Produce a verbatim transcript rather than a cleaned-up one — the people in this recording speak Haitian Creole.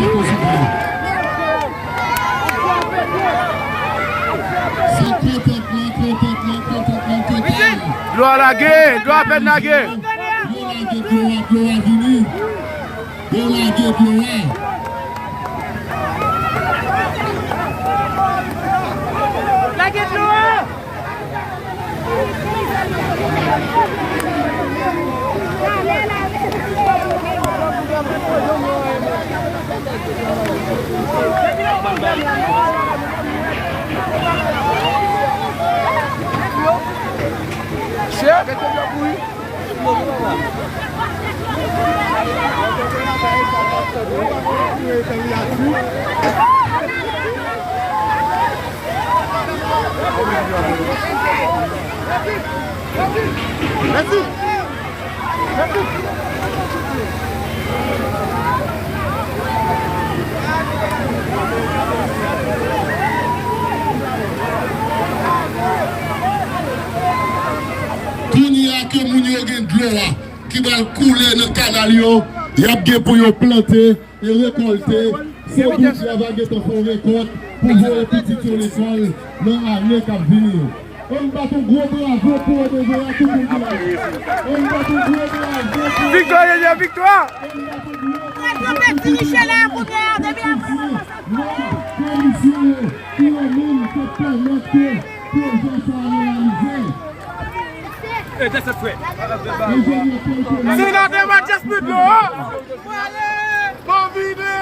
Se kontantman, kontantman, kontantman total. Dlo a lage, dlo a apèn lage. Yo lage dlo a, dlo a vini. Yo lage dlo a. Lage dlo a! Chè, mete dlo pou li. Mèsi. Kounye a ke moun yo gen dlo a ki pral koule nan kanal yo, y ap gen pou yo plante e rekòlte. Se bout travay gentan fè yon rekòt pou voye pitit yo lekòl nan ane k ap vini yo. Ann bat yon gwo bravo pou O D V a, tout moun ki la. Ann bat yon gwo bravo pou Viktwa, Viktwa! Ann bat yon gwo bravo pou tout moun ki la. Mèt komisyon yo ki yo menm te pèmèt ke pwojè sa a reyalize. Senatè Mathias Pedro! Bon vini!